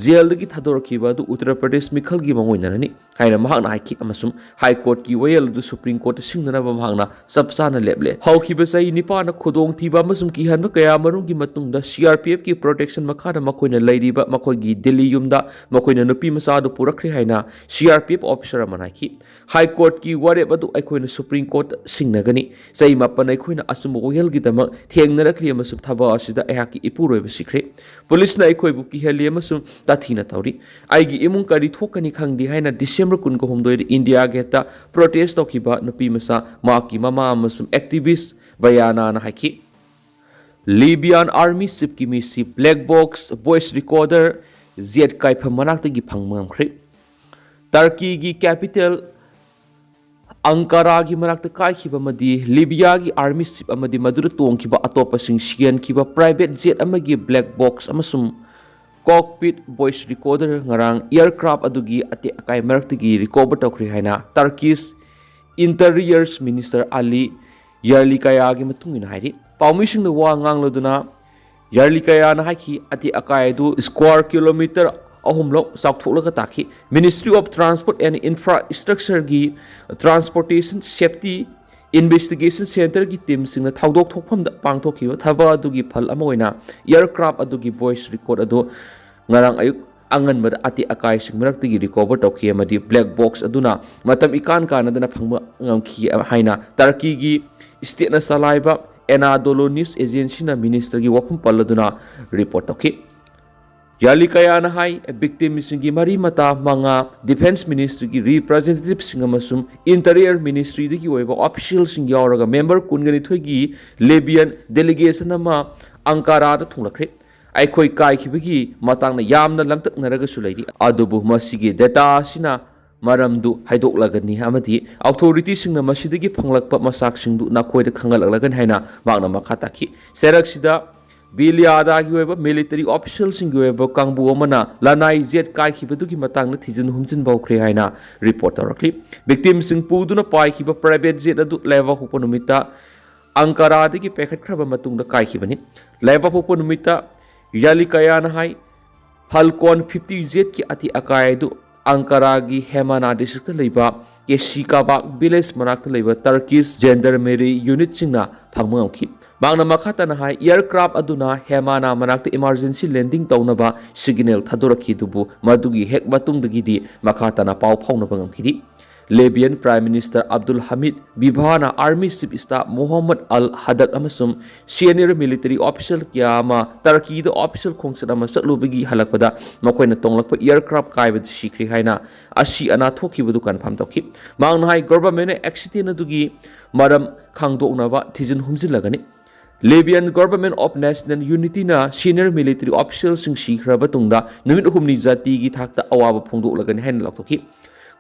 ꯖꯦꯜꯗꯒꯤ ꯊꯥꯗꯣꯔꯛꯈꯤꯕ ꯑꯗꯨ ꯎꯠꯇꯔ ꯄ꯭ꯔꯗꯦꯁ ꯃꯤꯈꯜꯒꯤ ꯃꯑꯣꯡ ꯑꯣꯏꯅꯔꯅꯤ ꯍꯥꯏꯅ ꯃꯍꯥꯛꯅ ꯍꯥꯏꯈꯤ, ꯑꯃꯁꯨꯡ ꯍꯥꯏ ꯀꯣꯔꯠꯀꯤ ꯋꯥꯌꯦꯜ ꯑꯗꯨ ꯁꯨꯄ꯭ꯔꯤꯝ ꯀꯣꯔꯠꯇ ꯁꯤꯡꯅꯅꯕ ꯃꯍꯥꯛꯅ ꯆꯞ ꯆꯥꯅ ꯂꯦꯞꯂꯦ꯫ ꯍꯧꯈꯤꯕ ꯆꯍꯤ ꯅꯤꯄꯥꯟꯗ ꯈꯨꯗꯣꯡꯊꯤꯕ ꯑꯃꯁꯨꯡ ꯀꯤꯍꯟꯕ ꯀꯌꯥ ꯑꯃꯔꯣꯝꯒꯤ ꯃꯇꯨꯡꯗ ꯁꯤ ꯑꯥꯔ ꯄꯤ ꯑꯦꯐꯀꯤ ꯄ꯭ꯔꯣꯇꯦꯛꯁꯟ ꯃꯈꯥꯗ ꯃꯈꯣꯏꯅ ꯂꯩꯔꯤꯕ ꯃꯈꯣꯏꯒꯤ ꯗꯤꯜꯂꯤ ꯌꯨꯝꯗ ꯃꯈꯣꯏꯅ ꯅꯨꯄꯤ ꯃꯆꯥ ꯑꯗꯨ ꯄꯨꯔꯛꯈ꯭ꯔꯦ ꯍꯥꯏꯅ C R P F officer ꯑꯃꯅ ꯍꯥꯏꯈꯤ꯫ ꯍꯥꯏ ꯀꯣꯔꯠꯀꯤ ꯋꯥꯔꯦꯞ ꯑꯗꯨ ꯑꯩꯈꯣꯏꯅ ꯁꯨꯄ꯭ꯔꯤꯝ ꯀꯣꯔꯠꯇ ꯁꯤꯡꯅꯒꯅꯤ꯫ ꯆꯍꯤ ꯃꯥꯄꯟ ꯑꯩꯈꯣꯏꯅ ꯑꯆꯨꯝꯕ ꯋꯥꯌꯦꯜꯒꯤꯗꯃꯛ ꯊꯦꯡꯅꯔꯛꯂꯤ ꯑꯃꯁꯨꯡ ꯊꯕꯛ ꯑꯁꯤꯗ ꯑꯩꯍꯥꯛꯀꯤ ꯏꯄꯨꯔꯣꯏꯕ ꯁꯤꯈ꯭ꯔꯦ꯫ ꯄꯨꯂꯤꯁꯅ ꯑꯩꯈꯣꯏꯕꯨ ꯀꯤꯍꯜꯂꯤ ꯑꯃꯁꯨꯡ ꯇꯥꯊꯤꯅ ꯇꯧꯔꯤ꯫ ꯑꯩꯒꯤ ꯏꯃꯨꯡ ꯀꯔꯤ ꯊꯣꯛꯀꯅꯤ ꯈꯪꯗꯦ ꯍꯥꯏꯅ ꯗꯤꯁꯦꯝꯕꯔ ꯀꯨꯟꯒ ꯍꯨꯝꯗꯣꯏꯗ ꯏꯟꯗꯤꯌꯥ ꯒꯦꯠꯇ ꯄ꯭ꯔꯣꯇꯦꯁ ꯇꯧꯈꯤꯕ ꯅꯨꯄꯤ ꯃꯆꯥ, ꯃꯍꯥꯛꯀꯤ ꯃꯃꯥ ꯑꯃꯁꯨꯡ ꯑꯦꯛꯇꯤꯚꯤꯁ ꯕꯌꯥꯅꯥꯅ ꯍꯥꯏꯈꯤ꯫ ꯂꯤꯕꯤꯌꯥꯟ ꯑꯥꯔꯃꯤ ꯆꯤꯐꯀꯤ ꯃꯤꯁꯤ ꯕ꯭ꯂꯦꯛ ꯕꯣꯛꯁ ꯚꯣꯏꯁ ꯔꯤꯀꯣꯔꯗꯔ ꯖꯦꯠ ꯀꯥꯏꯐꯝ ꯃꯅꯥꯛꯇꯒꯤ ꯐꯪꯕ ꯉꯝꯈ꯭ꯔꯦ꯫ ꯇꯔꯀꯤꯒꯤ ꯀꯦꯄꯤꯇꯦꯜ ꯑꯪꯀꯥꯔꯥꯒꯤ ꯃꯅꯥꯛꯇ ꯀꯥꯏꯈꯤꯕ ꯑꯃꯗꯤ ꯂꯤꯕꯤꯌꯥꯒꯤ ꯑꯥꯔꯃꯤ ꯆꯤꯐ ꯑꯃꯗꯤ ꯃꯗꯨꯗ ꯇꯣꯡꯈꯤꯕ ꯑꯇꯣꯞꯄꯁꯤꯡ ꯁꯤꯍꯟꯈꯤꯕ ꯄ꯭ꯔꯥꯏꯚꯦꯠ ꯖꯦꯠ ꯑꯃꯒꯤ ꯕ꯭ꯂꯦꯛ ꯕꯣꯛꯁ ꯑꯃꯁꯨꯡ cockpit voice recorder ꯉꯔꯥꯡ aircraft ꯑꯗꯨꯒꯤ ꯑꯇꯦꯛ ꯑꯀꯥꯏ ꯃꯔꯛꯇꯒꯤ recover ꯇꯧꯈ꯭ꯔꯦ ꯍꯥꯏꯅ Turkish Interior Minister Ali Yerlikaya'ꯒꯤ ꯃꯇꯨꯡ ꯏꯟꯅ ꯍꯥꯏꯔꯤ꯫ ꯄꯥꯎꯃꯤꯁꯤꯡꯅ ꯋꯥ ꯉꯥꯡꯂꯗꯨꯅ Yerlikaya'ꯅ ꯍꯥꯏꯈꯤ, ꯑꯇꯦꯛ ꯑꯀꯥꯏ ꯑꯗꯨ square kilometer ꯑꯍꯨꯝꯂꯛ ꯆꯥꯎꯊꯣꯛꯂꯒ ꯇꯥꯈꯤ꯫ Ministry of Transport and Infrastructureꯒꯤ Transportation Safety Investigation Centreꯒꯤ teamꯁꯤꯡꯅ ꯊꯧꯗꯣꯛ ꯊꯣꯛꯐꯝꯗ ꯄꯥꯡꯊꯣꯛꯈꯤꯕ ꯊꯕꯛ ꯑꯗꯨꯒꯤ ꯐꯜ ꯑꯃ ꯑꯣꯏꯅ aircraft ꯑꯗꯨꯒꯤ voice record ꯑꯗꯨ ꯉꯔꯥꯡ ꯑꯌꯨꯛ ꯑꯉꯟꯕꯗ ꯑꯇꯦꯛ ꯑꯀꯥꯏꯁꯤꯡ ꯃꯔꯛꯇꯒꯤ recover ꯇꯧꯈꯤ ꯑꯃꯗꯤ black box ꯑꯗꯨꯅ ꯃꯇꯝ ꯏꯀꯥꯟ ꯀꯥꯟꯅꯗꯅ ꯐꯪꯕ ꯉꯝꯈꯤ ꯍꯥꯏꯅ Turkeyꯒꯤ stateꯅ ꯆꯂꯥꯏꯕ Anadolu News Agencyꯅ ministerꯒꯤ ꯋꯥꯐꯝ ꯄꯜꯂꯗꯨꯅ report ꯇꯧꯈꯤ꯫ Yerlikaya'ꯅ ꯍꯥꯏ, victimꯁꯤꯡꯒꯤ ꯃꯔꯤ ꯃꯇꯥ ꯃꯉꯥ Defence Ministryꯒꯤ representativeꯁꯤꯡ ꯑꯃꯁꯨꯡ Interior Ministryꯗꯒꯤ ꯑꯣꯏꯕ officialꯁꯤꯡ ꯌꯥꯎꯔꯒ member ꯀꯨꯟꯒ ꯅꯤꯊꯣꯏꯒꯤ Libyan delegation ꯑꯃ Ankara'ꯗ ꯊꯨꯡꯂꯈ꯭ꯔꯦ꯫ ꯑꯩꯈꯣꯏ ꯀꯥꯏꯈꯤꯕꯒꯤ ꯃꯇꯥꯡꯗ ꯌꯥꯝꯅ ꯂꯥꯡꯇꯛꯅꯔꯒꯁꯨ ꯂꯩꯔꯤ, ꯑꯗꯨꯕꯨ ꯃꯁꯤꯒꯤ data ꯑꯁꯤꯅ ꯃꯔꯝꯗꯨ ꯍꯥꯏꯗꯣꯛꯂꯒꯅꯤ ꯑꯃꯗꯤ authorityꯁꯤꯡꯅ ꯃꯁꯤꯗꯒꯤ ꯐꯪꯂꯛꯄ ꯃꯆꯥꯛꯁꯤꯡꯗꯨ ꯅꯈꯣꯏꯗ ꯈꯪꯍꯜꯂꯛꯂꯒꯅꯤ ꯍꯥꯏꯅ ꯃꯍꯥꯛꯅ ꯃꯈꯥ ꯇꯥꯈꯤ꯫ ꯆꯩꯔꯛꯁꯤꯗ Bilyada'ꯒꯤ ꯑꯣꯏꯕ military officialꯁꯤꯡꯒꯤ ꯑꯣꯏꯕ ꯀꯥꯡꯕꯨ ꯑꯃꯅ ꯂꯅꯥꯏ jet ꯀꯥꯏꯈꯤꯕꯗꯨꯒꯤ ꯃꯇꯥꯡꯗ ꯊꯤꯖꯤꯟ ꯍꯨꯝꯖꯤꯟꯕ ꯍꯧꯈ꯭ꯔꯦ ꯍꯥꯏꯅ report ꯇꯧꯔꯛꯂꯤ꯫ Victimꯁꯤꯡ ꯄꯨꯗꯨꯅ ꯄꯥꯏꯈꯤꯕ private jet ꯑꯗꯨ ꯂꯩꯕꯥꯛꯄꯣꯛꯄ ꯅꯨꯃꯤꯠꯇ Ankara'ꯗꯒꯤ ꯄꯥꯏꯈꯠꯈ꯭ꯔꯕ ꯃꯇꯨꯡꯗ ꯀꯥꯏꯈꯤꯕꯅꯤ꯫ ꯂꯩꯕꯥꯛꯄꯣꯛꯄ ꯅꯨꯃꯤꯠꯇ Yerlikaya'ꯅ ꯍꯥꯏ, Falcon fifty jetꯀꯤ ꯑꯇꯦꯛ ꯑꯀꯥꯏ ꯑꯗꯨ Ankara'ꯒꯤ Hemana districtꯇ ꯂꯩꯕ Kesikabak village ꯃꯅꯥꯛꯇ ꯂꯩꯕ Turkish gendarmerie unitꯁꯤꯡꯅ ꯐꯪꯕ ꯉꯝꯈꯤ꯫ ꯃꯍꯥꯛꯅ ꯃꯈꯥ ꯇꯥꯅ ꯍꯥꯏ, aircraft ꯑꯗꯨꯅ Hemana ꯃꯅꯥꯛꯇ emergency landing ꯇꯧꯅꯕ signal ꯊꯥꯗꯣꯔꯛꯈꯤ, ꯑꯗꯨꯕꯨ ꯃꯗꯨꯒꯤ ꯍꯦꯛ ꯃꯇꯨꯡꯗꯒꯤꯗꯤ ꯃꯈꯥ ꯇꯥꯅ ꯄꯥꯎ ꯐꯥꯎꯅꯕ ꯉꯝꯈꯤꯗꯦ꯫ Libyan Prime Minister Abdul Hamid Dbeibahꯅ Army Chief Staff Mohammed Al Haddad ꯑꯃꯁꯨꯡ senior military official ꯀꯌꯥ ꯑꯃ Turkeyꯗ official ꯈꯣꯡꯆꯠ ꯑꯃ ꯆꯠꯂꯨꯕꯒꯤ ꯍꯜꯂꯛꯄꯗ ꯃꯈꯣꯏꯅ ꯇꯣꯡꯂꯛꯄ aircraft ꯀꯥꯏꯕꯗ ꯁꯤꯈ꯭ꯔꯦ ꯍꯥꯏꯅ ꯑꯁꯤ ꯑꯅꯥ ꯊꯣꯛꯈꯤꯕꯗꯨ confirm ꯇꯧꯈꯤ꯫ ꯃꯍꯥꯛꯅ ꯍꯥꯏ, governmentꯅ accident ꯑꯗꯨꯒꯤ ꯃꯔꯝ ꯈꯪꯗꯣꯛꯅꯕ ꯊꯤꯖꯤꯟ ꯍꯨꯝꯖꯤꯜꯂꯒꯅꯤ꯫ Libyan Government of National Unityꯅ senior military officialꯁꯤꯡ ꯁꯤꯈ꯭ꯔꯕ ꯇꯨꯡꯗ ꯅꯨꯃꯤꯠ ꯍꯨꯝꯅꯤ ꯖꯥꯇꯤꯒꯤ ꯊꯥꯛꯇ ꯑꯋꯥꯕ ꯐꯣꯡꯗꯣꯛꯂꯒꯅꯤ ꯍꯥꯏꯅ ꯂꯥꯎꯊꯣꯛꯈꯤ꯫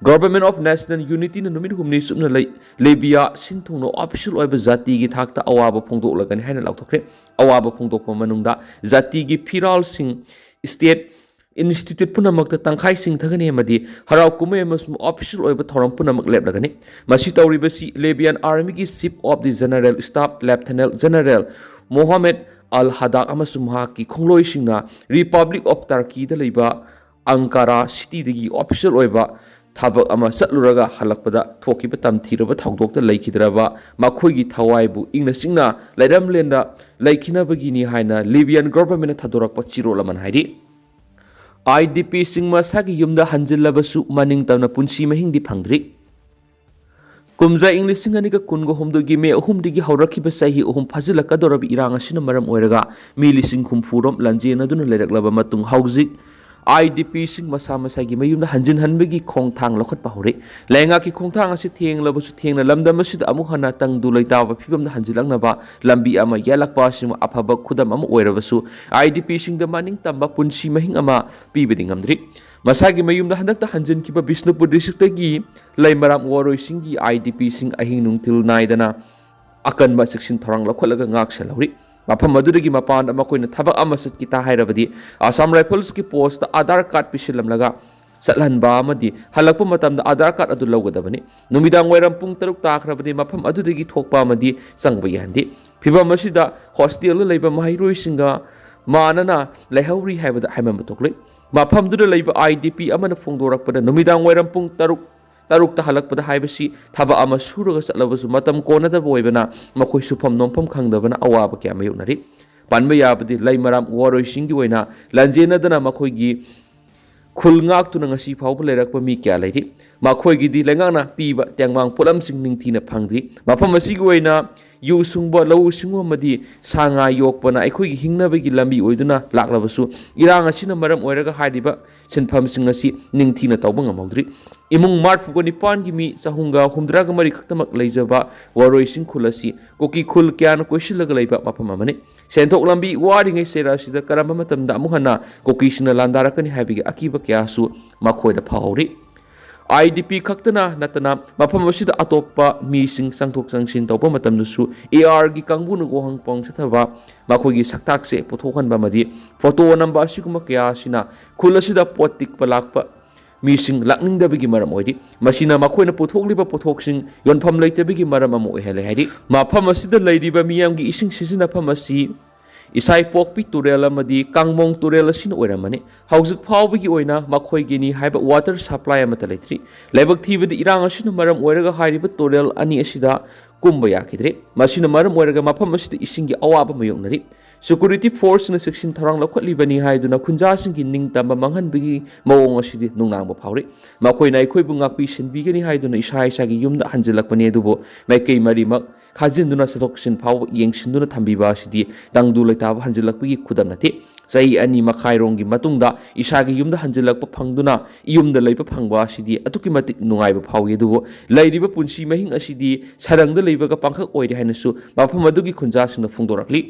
Government of National Unityꯅ ꯅꯨꯃꯤꯠ ꯍꯨꯝꯅꯤ ꯆꯨꯞꯅ ꯂꯩ-, ꯂꯤꯕꯤꯌꯥ ꯁꯤꯟ ꯊꯨꯡꯅ official ꯑꯣꯏꯕ ꯖꯥꯇꯤꯒꯤ ꯊꯥꯛꯇ ꯑꯋꯥꯕ ꯐꯣꯡꯗꯣꯛꯂꯒꯅꯤ ꯍꯥꯏꯅ ꯂꯥꯎꯊꯣꯛꯈ꯭ꯔꯦ꯫ ꯑꯋꯥꯕ ꯐꯣꯡꯗꯣꯛꯄ ꯃꯅꯨꯡꯗ ꯖꯥꯇꯤꯒꯤ ꯐꯤꯔꯥꯜꯁꯤꯡ, ꯁ꯭ꯇꯦꯠ ꯏꯟꯁꯇꯤꯇ꯭ꯌꯨꯠ ꯄꯨꯝꯅꯃꯛꯇ ꯇꯪꯈꯥꯏ ꯁꯤꯡꯊꯒꯅꯤ ꯑꯃꯗꯤ ꯍꯔꯥꯎ ꯀꯨꯝꯍꯩ ꯑꯃꯁꯨꯡ ꯑꯣꯐꯤꯁꯤꯌꯦꯜ ꯑꯣꯏꯕ ꯊꯧꯔꯝ ꯄꯨꯝꯅꯃꯛ ꯂꯦꯞꯂꯒꯅꯤ꯫ ꯃꯁꯤ ꯇꯧꯔꯤꯕꯁꯤ ꯂꯤꯕꯤꯌꯥꯟ ꯑꯥꯔꯃꯤꯒꯤ chief of the general staff lieutenant general Mohammed al Haddad ꯑꯃꯁꯨꯡ ꯃꯍꯥꯛꯀꯤ ꯈꯣꯡꯂꯣꯏꯁꯤꯡꯅ ꯔꯤꯄꯕ꯭ꯂꯤꯛ ꯑꯣꯐ ꯇꯔꯀꯤꯗ ꯂꯩꯕ ꯑꯪꯀꯥꯔꯥ ꯁꯤꯇꯤꯗꯒꯤ ꯑꯣꯐꯤꯁꯤꯌꯦꯜ ꯑꯣꯏꯕ ꯊꯕꯛ ꯑꯃ ꯆꯠꯂꯨꯔꯒ ꯍꯜꯂꯛꯄꯗ ꯊꯣꯛꯈꯤꯕ ꯇꯝꯊꯤꯔꯕ ꯊꯧꯗꯣꯛꯇ ꯂꯩꯈꯤꯗ꯭ꯔꯕ ꯃꯈꯣꯏꯒꯤ ꯊꯋꯥꯏꯕꯨ ꯏꯪꯅ ꯆꯤꯛꯅ ꯂꯩꯔꯝꯂꯦꯟꯗ ꯂꯩꯈꯤꯅꯕꯒꯤꯅꯤ ꯍꯥꯏꯅ ꯂꯤꯕꯤꯌꯟ ꯒꯣꯚꯔꯟꯃꯦꯟꯠꯅ ꯊꯥꯗꯣꯔꯛꯄ ꯆꯦꯔꯣꯜ ꯑꯃꯅ ꯍꯥꯏꯔꯤ꯫ ꯑꯥꯏ ꯗꯤ ꯄꯤꯁꯤꯡ ꯃꯁꯥꯒꯤ ꯌꯨꯝꯗ ꯍꯟꯖꯤꯜꯂꯕꯁꯨ ꯃꯅꯤꯡꯇꯝꯅ ꯄꯨꯟꯁꯤ ꯃꯍꯤꯡꯗꯤ ꯐꯪꯗ꯭ꯔꯤ꯫ ꯀꯨꯝꯖꯥ ꯏꯪ ꯂꯤꯁꯤꯡ ꯑꯅꯤꯒ ꯀꯨꯟꯒ ꯍꯨꯝꯗꯣꯏꯒꯤ ꯃꯦ ꯑꯍꯨꯝꯗꯒꯤ ꯍꯧꯔꯛꯈꯤꯕ ꯆꯍꯤ ꯑꯍꯨꯝ ꯐꯥꯖꯤꯜꯂꯛꯀꯗꯧꯔꯕ ꯏꯔꯥꯡ ꯑꯁꯤꯅ ꯃꯔꯝ ꯑꯣꯏꯔꯒ ꯃꯤ ꯂꯤꯁꯤꯡ ꯍꯨꯝꯐꯨ ꯔꯣꯝ ꯂꯥꯟꯖꯦꯟꯅꯗꯨꯅ ꯂꯩꯔꯛꯂꯕ ꯃꯇꯨꯡ ꯍꯧꯖꯤꯛ ꯑꯥꯏ ꯗꯤ ꯄꯤꯁꯤꯡ ꯃꯁꯥ ꯃꯁꯥꯒꯤ ꯃꯌꯨꯝꯗ ꯍꯟꯖꯤꯟꯍꯟꯕꯒꯤ ꯈꯣꯡꯊꯥꯡ ꯂꯧꯈꯠꯄ ꯍꯧꯔꯦ꯫ ꯂꯩꯉꯥꯛꯀꯤ ꯈꯣꯡꯊꯥꯡ ꯑꯁꯤ ꯊꯦꯡꯂꯕꯁꯨ ꯊꯦꯡꯅ ꯂꯝꯗꯝ ꯑꯁꯤꯗ ꯑꯃꯨꯛ ꯍꯟꯅ ꯇꯪꯗꯨ ꯂꯩꯇꯥꯕ ꯐꯤꯕꯝꯗ ꯍꯟꯖꯤꯜꯂꯛꯅꯕ ꯂꯝꯕꯤ ꯑꯃ ꯌꯥꯠꯂꯛꯄ ꯑꯁꯤꯃ ꯑꯐꯕ ꯈꯨꯗꯝ ꯑꯃ ꯑꯣꯏꯔꯕꯁꯨ, ꯑꯥꯏ ꯗꯤ ꯄꯤꯁꯤꯡꯗ ꯃꯅꯤꯡꯇꯝꯕ ꯄꯨꯟꯁꯤ ꯃꯍꯤꯡ ꯑꯃ ꯄꯤꯕꯗꯤ ꯉꯝꯗ꯭ꯔꯤ꯫ ꯃꯁꯥꯒꯤ ꯃꯌꯨꯝꯗ ꯍꯟꯗꯛꯇ ꯍꯟꯖꯤꯟꯈꯤꯕ ꯕꯤꯁꯅꯨꯄꯨꯔ ꯗꯤꯁꯇ꯭ꯔꯤꯛꯇꯒꯤ ꯂꯩꯃꯔꯥꯝ ꯋꯥꯔꯣꯏꯁꯤꯡꯒꯤ ꯑꯥꯏ ꯗꯤ ꯄꯤꯁꯤꯡ ꯑꯍꯤꯡ ꯅꯨꯡꯊꯤꯜ ꯅꯥꯏꯗꯅ ꯑꯀꯟꯕ ꯆꯦꯛꯁꯤꯟ ꯊꯧꯔꯥꯡ ꯂꯧꯈꯠꯂꯒ ꯉꯥꯛ ꯁꯦꯜꯍꯧꯔꯤ꯫ ꯃꯐꯝ ꯑꯗꯨꯗꯒꯤ ꯃꯄꯥꯟꯗ ꯃꯈꯣꯏꯅ ꯊꯕꯛ ꯑꯃ ꯆꯠꯈꯤ ꯇꯥ ꯍꯥꯏꯔꯕꯗꯤ ꯑꯁꯥꯝ ꯔꯥꯏꯐꯜꯁꯀꯤ ꯄꯣꯁꯇ ꯑꯙꯥꯔ ꯀꯥꯔꯗ ꯄꯤꯁꯤꯜꯂꯝꯂꯒ ꯆꯠꯍꯟꯕ ꯑꯃꯗꯤ ꯍꯜꯂꯛꯄ ꯃꯇꯝꯗ ꯑꯙꯥꯔ ꯀꯥꯔꯗ ꯑꯗꯨ ꯂꯧꯒꯗꯕꯅꯤ꯫ ꯅꯨꯃꯤꯗꯥꯡ ꯋꯥꯏꯔꯝ ꯄꯨꯡ ꯇꯔꯨꯛ ꯇꯥꯈ꯭ꯔꯕꯗꯤ ꯃꯐꯝ ꯑꯗꯨꯗꯒꯤ ꯊꯣꯛꯄ ꯑꯃꯗꯤ ꯆꯪꯕ ꯌꯥꯍꯟꯗꯦ꯫ ꯐꯤꯚꯝ ꯑꯁꯤꯗ ꯍꯣꯁꯇꯦꯜꯗ ꯂꯩꯕ ꯃꯍꯩꯔꯣꯏꯁꯤꯡꯒ ꯃꯥꯟꯅꯅ ꯂꯩꯍꯧꯔꯤ ꯍꯥꯏꯕꯗ ꯍꯥꯏꯃꯟꯕ ꯊꯣꯛꯂꯣꯏ꯫ ꯃꯐꯝꯗꯨꯗ ꯂꯩꯕ ꯑꯥꯏ ꯗꯤ ꯄꯤ ꯑꯃꯅ ꯐꯣꯡꯗꯣꯔꯛꯄꯗ ꯅꯨꯃꯤꯗꯥꯡ ꯋꯥꯏꯔꯝ ꯄꯨꯡ ꯇꯔꯨꯛ ꯇꯔꯨꯛꯇ ꯍꯜꯂꯛꯄꯗ ꯍꯥꯏꯕꯁꯤ ꯊꯕꯛ ꯑꯃ ꯁꯨꯔꯒ ꯆꯠꯂꯕꯁꯨ ꯃꯇꯝ ꯀꯣꯟꯅꯗꯕ ꯑꯣꯏꯕꯅ ꯃꯈꯣꯏ ꯁꯨꯐꯝ ꯅꯣꯝꯐꯝ ꯈꯪꯗꯕꯅ ꯑꯋꯥꯕ ꯀꯌꯥ ꯃꯥꯌꯣꯛꯅꯔꯤ꯫ ꯄꯟꯕ ꯌꯥꯕꯗꯤ ꯂꯩꯃꯔꯥꯝ ꯋꯥꯔꯣꯏꯁꯤꯡꯒꯤ ꯑꯣꯏꯅ ꯂꯥꯟꯖꯦꯟꯅꯗꯅ ꯃꯈꯣꯏꯒꯤ ꯈꯨꯜ ꯉꯥꯛꯇꯨꯅ ꯉꯁꯤ ꯐꯥꯎꯕ ꯂꯩꯔꯛꯄ ꯃꯤ ꯀꯌꯥ ꯂꯩꯔꯤ꯫ ꯃꯈꯣꯏꯒꯤꯗꯤ ꯂꯩꯉꯥꯛꯅ ꯄꯤꯕ ꯇꯦꯡꯕꯥꯡ ꯄꯣꯠꯂꯝꯁꯤꯡ ꯅꯤꯡꯊꯤꯅ ꯐꯪꯗ꯭ꯔꯤ꯫ ꯃꯐꯝ ꯑꯁꯤꯒꯤ ꯑꯣꯏꯅ ꯌꯨ ꯁꯨꯡꯕ, ꯂꯧꯎ ꯁꯤꯡꯎ ꯑꯃꯗꯤ ꯁꯥ ꯉꯥ ꯌꯣꯛꯄꯅ ꯑꯩꯈꯣꯏꯒꯤ ꯍꯤꯡꯅꯕꯒꯤ ꯂꯝꯕꯤ ꯑꯣꯏꯗꯨꯅ ꯂꯥꯛꯂꯕꯁꯨ, ꯏꯔꯥꯡ ꯑꯁꯤꯅ ꯃꯔꯝ ꯑꯣꯏꯔꯒ ꯍꯥꯏꯔꯤꯕ ꯁꯤꯟꯐꯝꯁꯤꯡ ꯑꯁꯤ ꯅꯤꯡꯊꯤꯅ ꯇꯧꯕ ꯉꯝꯍꯧꯗ꯭ꯔꯤ꯫ ꯏꯃꯨꯡ ꯃꯔꯤꯐꯨꯒ ꯅꯤꯄꯥꯟꯒꯤ ꯃꯤ ꯆꯍꯨꯝꯒ ꯍꯨꯝꯗ꯭ꯔꯥꯒ ꯃꯔꯤ ꯈꯛꯇꯃꯛ ꯂꯩꯖꯕ ꯋꯥꯔꯣꯏꯁꯤꯡ ꯈꯨꯜ ꯑꯁꯤ ꯀꯨꯀꯤ ꯈꯨꯜ ꯀꯌꯥꯅ ꯀꯣꯏꯁꯤꯜꯂꯒ ꯂꯩꯕ ꯃꯐꯝ ꯑꯃꯅꯤ꯫ ꯁꯦꯟꯊꯣꯛ ꯂꯝꯕꯤ ꯋꯥꯔꯤꯉꯩ ꯆꯩꯔꯥ ꯑꯁꯤꯗ ꯀꯔꯝꯕ ꯃꯇꯝꯗ ꯑꯃꯨꯛ ꯍꯟꯅ ꯀꯨꯀꯤꯁꯤꯡꯅ ꯂꯥꯟꯗꯥꯔꯛꯀꯅꯤ ꯍꯥꯏꯕꯒꯤ ꯑꯀꯤꯕ ꯀꯌꯥꯁꯨ ꯃꯈꯣꯏꯗ ꯐꯥꯎꯍꯧꯔꯤ꯫ IDP ꯈꯛꯇꯅ ꯅꯠꯇꯅ ꯃꯐꯝ ꯑꯁꯤꯗ ꯑꯇꯣꯞꯄ ꯃꯤꯁꯤꯡ ꯆꯪꯊꯣꯛ ꯆꯪꯁꯤꯟ ꯇꯧꯕ ꯃꯇꯝꯗꯁꯨ ARꯒꯤ ꯀꯥꯡꯕꯨꯅ ꯒꯣꯍꯪ ꯄꯣꯡ ꯆꯠꯊꯕ ꯃꯈꯣꯏꯒꯤ ꯁꯛꯇꯥꯛꯁꯦ ꯄꯨꯊꯣꯛꯍꯟꯕ ꯑꯃꯗꯤ ꯐꯣꯇꯣ ꯅꯝꯕ ꯑꯁꯤꯒꯨꯝꯕ ꯀꯌꯥ ꯑꯁꯤꯅ ꯈꯨꯜ ꯑꯁꯤꯗ ꯄꯣꯠ ꯇꯤꯛꯄ ꯂꯥꯛꯄ ꯃꯤꯁꯤꯡ ꯂꯥꯛꯅꯤꯡꯗꯕꯒꯤ ꯃꯔꯝ ꯑꯣꯏꯔꯤ꯫ ꯃꯁꯤꯅ ꯃꯈꯣꯏꯅ ꯄꯨꯊꯣꯛꯂꯤꯕ ꯄꯣꯠꯊꯣꯛꯁꯤꯡ ꯌꯣꯟꯐꯝ ꯂꯩꯇꯕꯒꯤ ꯃꯔꯝ ꯑꯃ ꯑꯣꯏꯍꯜꯂꯦ ꯍꯥꯏꯔꯤ꯫ ꯃꯐꯝ ꯑꯁꯤꯗ ꯂꯩꯔꯤꯕ ꯃꯤꯌꯥꯝꯒꯤ ꯏꯁꯤꯡ ꯁꯤꯖꯤꯟꯅꯐꯝ ꯑꯁꯤ ꯏꯁꯥꯏꯄꯣꯛꯄꯤ ꯇꯨꯔꯦꯜ ꯑꯃꯗꯤ ꯀꯥꯡꯃꯣꯡ ꯇꯨꯔꯦꯜ ꯑꯁꯤꯅ ꯑꯣꯏꯔꯝꯃꯅꯤ꯫ ꯍꯧꯖꯤꯛ ꯐꯥꯎꯕꯒꯤ ꯑꯣꯏꯅ ꯃꯈꯣꯏꯒꯤꯅꯤ ꯍꯥꯏꯕ ꯋꯥꯇꯔ ꯁꯄ꯭ꯂꯥꯏ ꯑꯃꯠꯇ ꯂꯩꯇ꯭ꯔꯤ꯫ ꯂꯥꯏꯕꯛ ꯊꯤꯕꯗꯤ ꯏꯔꯥꯡ ꯑꯁꯤꯅ ꯃꯔꯝ ꯑꯣꯏꯔꯒ ꯍꯥꯏꯔꯤꯕ ꯇꯨꯔꯦꯜ ꯑꯅꯤ ꯑꯁꯤꯗ ꯀꯨꯝꯕ ꯌꯥꯈꯤꯗ꯭ꯔꯦ꯫ ꯃꯁꯤꯅ ꯃꯔꯝ ꯑꯣꯏꯔꯒ ꯃꯐꯝ ꯑꯁꯤꯗ ꯏꯁꯤꯡꯒꯤ ꯑꯋꯥꯕ ꯃꯥꯌꯣꯛꯅꯔꯤ꯫ ꯁꯦꯀ꯭ꯌꯨꯔꯤꯇꯤ ꯐꯣꯔꯁꯅ ꯆꯦꯛꯁꯤꯟ ꯊꯧꯔꯥꯡ ꯂꯧꯈꯠꯂꯤꯕꯅꯤ ꯍꯥꯏꯗꯨꯅ ꯈꯨꯟꯖꯥꯁꯤꯡꯒꯤ ꯅꯤꯡꯇꯝꯕ ꯃꯥꯡꯍꯟꯕꯒꯤ ꯃꯑꯣꯡ ꯑꯁꯤꯗꯤ ꯅꯨꯡꯅꯥꯡꯕ ꯐꯥꯎꯔꯤ꯫ ꯃꯈꯣꯏꯅ ꯑꯩꯈꯣꯏꯕꯨ ꯉꯥꯛꯄꯤ ꯁꯦꯟꯕꯤꯒꯅꯤ ꯍꯥꯏꯗꯨꯅ ꯏꯁꯥ ꯏꯁꯥꯒꯤ ꯌꯨꯝꯗ ꯍꯟꯖꯤꯜꯂꯛꯄꯅꯤ, ꯑꯗꯨꯕꯨ ꯃꯥꯏꯀꯩ ꯃꯔꯤꯃꯛ ꯈꯥꯖꯤꯟꯗꯨꯅ ꯆꯠꯊꯣꯛ ꯆꯠꯁꯤꯟ ꯐꯥꯎꯕ ꯌꯦꯡꯁꯤꯟꯗꯨꯅ ꯊꯝꯕꯤꯕ ꯑꯁꯤꯗꯤ ꯇꯪꯗꯨ ꯂꯩꯇꯥꯕ ꯍꯟꯖꯤꯜꯂꯛꯄꯒꯤ ꯈꯨꯗꯝ ꯅꯠꯇꯦ꯫ ꯆꯍꯤ ꯑꯅꯤ ꯃꯈꯥꯏꯔꯣꯝꯒꯤ ꯃꯇꯨꯡꯗ ꯏꯁꯥꯒꯤ ꯌꯨꯝꯗ ꯍꯟꯖꯤꯜꯂꯛꯄ ꯐꯪꯗꯨꯅ ꯌꯨꯝꯗ ꯂꯩꯕ ꯐꯪꯕ ꯑꯁꯤꯗꯤ ꯑꯗꯨꯛꯀꯤ ꯃꯇꯤꯛ ꯅꯨꯡꯉꯥꯏꯕ ꯐꯥꯎꯏ꯫ ꯑꯗꯨꯕꯨ ꯂꯩꯔꯤꯕ ꯄꯨꯟꯁꯤ ꯃꯍꯤꯡ ꯑꯁꯤꯗꯤ ꯁꯔꯪꯗ ꯂꯩꯕꯒ ꯄꯥꯡꯈꯛ ꯑꯣꯏꯔꯦ ꯍꯥꯏꯅꯁꯨ ꯃꯐꯝ ꯑꯗꯨꯒꯤ ꯈꯨꯟꯖꯥꯁꯤꯡꯅ ꯐꯣꯡꯗꯣꯔꯛꯂꯤ꯫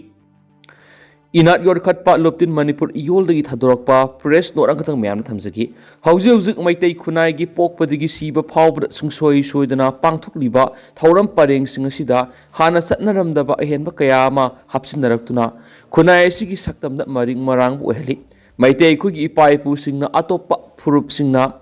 ꯏꯅꯥꯠ ꯌꯣꯛꯈꯠꯄ ꯂꯨꯞꯇꯤꯟ ꯃꯅꯤꯄꯨꯔ ꯏꯌꯣꯜꯗꯒꯤ ꯊꯥꯗꯣꯔꯛꯄ ꯄ꯭ꯔꯦꯁ ꯅꯣꯠ ꯑꯃꯈꯛꯇꯪ ꯃꯌꯥꯝꯅ ꯊꯝꯖꯒꯦ꯫ ꯍꯧꯖꯤꯛ ꯍꯧꯖꯤꯛ ꯃꯩꯇꯩ ꯈꯨꯟꯅꯥꯏꯒꯤ ꯄꯣꯛꯄꯗꯒꯤ ꯁꯤꯕ ꯐꯥꯎꯕꯗ ꯁꯨꯡꯁꯣꯏ ꯁꯣꯏꯗꯅ ꯄꯥꯡꯊꯣꯛꯂꯤꯕ ꯊꯧꯔꯝ ꯄꯔꯦꯡꯁꯤꯡ ꯑꯁꯤꯗ ꯍꯥꯟꯅ ꯆꯠꯅꯔꯝꯗꯕ ꯑꯍꯦꯟꯕ ꯀꯌꯥ ꯑꯃ ꯍꯥꯞꯆꯤꯟꯅꯔꯛꯇꯨꯅ ꯈꯨꯟꯅꯥꯏ ꯑꯁꯤꯒꯤ ꯁꯛꯇꯝꯗ ꯃꯔꯤꯛ ꯃꯔꯥꯡꯕ ꯑꯣꯏꯍꯜꯂꯤ꯫ ꯃꯩꯇꯩ ꯑꯩꯈꯣꯏꯒꯤ ꯏꯄꯥ ꯏꯄꯨꯁꯤꯡꯅ ꯑꯇꯣꯞꯄ ꯐꯨꯔꯨꯞꯁꯤꯡꯅ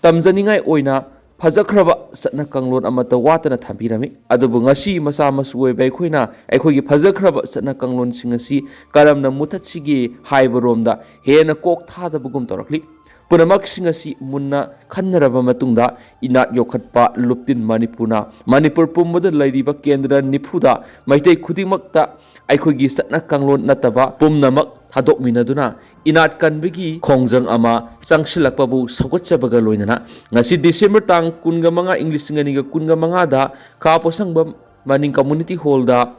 ꯇꯝꯖꯅꯤꯡꯉꯥꯏ ꯑꯣꯏꯅ ꯐꯖꯈ꯭ꯔꯕ ꯆꯠꯅ ꯀꯥꯡꯂꯣꯟ ꯑꯃꯠꯇ ꯋꯥꯠꯇꯅ ꯊꯝꯕꯤꯔꯝꯃꯤ꯫ ꯑꯗꯨꯕꯨ ꯉꯁꯤ ꯃꯆꯥ ꯃꯁꯨ ꯑꯣꯏꯕ ꯑꯩꯈꯣꯏꯅ ꯑꯩꯈꯣꯏꯒꯤ ꯐꯖꯈ꯭ꯔꯕ ꯆꯠꯅ ꯀꯥꯡꯂꯣꯟꯁꯤꯡ ꯑꯁꯤ ꯀꯔꯝꯅ ꯃꯨꯊꯠꯁꯤꯒꯦ ꯍꯥꯏꯕꯔꯣꯝꯗ ꯍꯦꯟꯅ ꯀꯣꯛ ꯊꯥꯗꯕꯒꯨꯝ ꯇꯧꯔꯛꯂꯤ꯫ ꯄꯨꯝꯅꯃꯛꯁꯤꯡ ꯑꯁꯤ ꯃꯨꯟꯅ ꯈꯟꯅꯔꯕ ꯃꯇꯨꯡꯗ ꯏꯅꯥꯠ ꯌꯣꯛꯈꯠꯄ ꯂꯨꯞꯇꯤꯟ ꯃꯅꯤꯄꯨꯔꯅ ꯃꯅꯤꯄꯨꯔ ꯄꯨꯝꯕꯗ ꯂꯩꯔꯤꯕ ꯀꯦꯟꯗ꯭ꯔ ꯅꯤꯐꯨꯗ ꯃꯩꯇꯩ ꯈꯨꯗꯤꯡꯃꯛꯇ ꯑꯩꯈꯣꯏꯒꯤ ꯆꯠꯅ ꯀꯥꯡꯂꯣꯟ ꯅꯠꯇꯕ ꯄꯨꯝꯅꯃꯛ ꯊꯥꯗꯣꯛꯃꯤꯟꯅꯗꯨꯅ ꯏꯅꯥꯠ ꯀꯟꯕꯒꯤ ꯈꯣꯡꯖꯪ ꯑꯃ ꯆꯪꯁꯤꯜꯂꯛꯄꯕꯨ ꯁꯧꯒꯠꯆꯕꯒ ꯂꯣꯏꯅꯅ ꯉꯁꯤ ꯗꯤꯁꯦꯝꯕꯔ ꯇꯥꯡ ꯀꯨꯟꯒ ꯃꯉꯥ, ꯏꯪ ꯂꯤꯁꯤꯡ ꯑꯅꯤꯒ ꯀꯨꯟꯒ ꯃꯉꯥꯗ ꯈꯥ ꯄꯣꯁꯪꯕꯝ ꯃꯅꯤꯡ ꯀꯝꯃꯨꯅꯤꯇꯤ ꯍꯣꯜꯗ